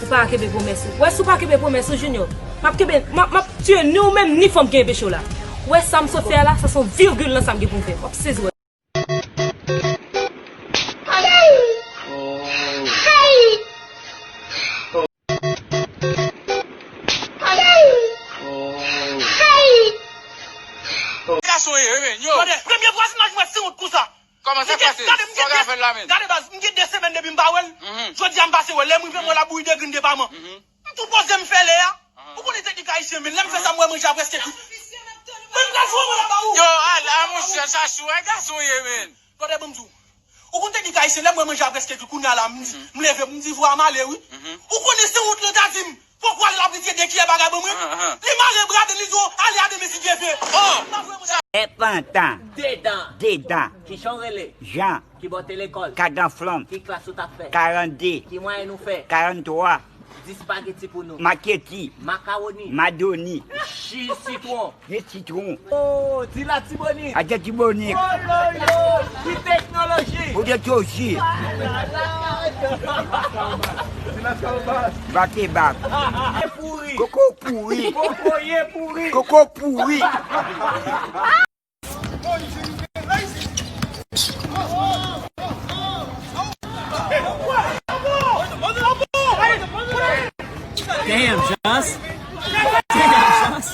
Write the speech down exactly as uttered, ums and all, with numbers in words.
Pa kenbe pwomès ou. Wè si w pa kenbe pwomès ou, Junior, m ap kenbe, m ap, m ap tiye ni ou menm ni fanm ki enpeche w la. Wè sa m sot fè a la, sa se yon virgil nan sa m gen pou m fè. W ap sezi wè. Gason ye, men, yo. Tande, premye vwazin mwen wè sanwont konsa. Kòman sa k pase? Sa w ka fè l la, men? Gade baz, m gen de semèn depi m pa wè l. Jodi a m pase wè l. Lè m rive m wè l ap bouyi de grenn depaman. M tou poze m fè lè a. Ou konnen teknik ayisyen, men lè m fè sa m wè manje a prèske kwit. Men m pral foure mwen la ba ou. Yo, ala, monchè, sa chou, e gason ye, men. Tande, ban m di w. Ou konn teknik ayisyen, lè m wè manje a prèske kwit, kounye a la, m di, m leve, m di vwa m ale, wi. Ou konnen sanwont lan ta di m, poko ale l ap retire de kiyè bagay ban mwen. Li mare bra de li di w, ale a demen si Dye vle. M pa foure manje a. Enpantan. Dedan. Dedan. Kijan w rele? Jan. Kibò w te lekòl? Kadanflon. Ki klas ou t ap fè? Karannde. Ki mwayèn ou fè? Karannntwa. Di spageti pou nou. Maketi. Makawoni. Madoni. Ji sitwon. Ji sitwon. Oh, di latibonit. Atyatibonit. Oh, yo, yo. Ki teknoloji. Ou de toji. La, la, la. Batebak. E pouri. Koko pouri. Kokoye pouri. Koko pouri. Damn, Joss. Damn, Joss.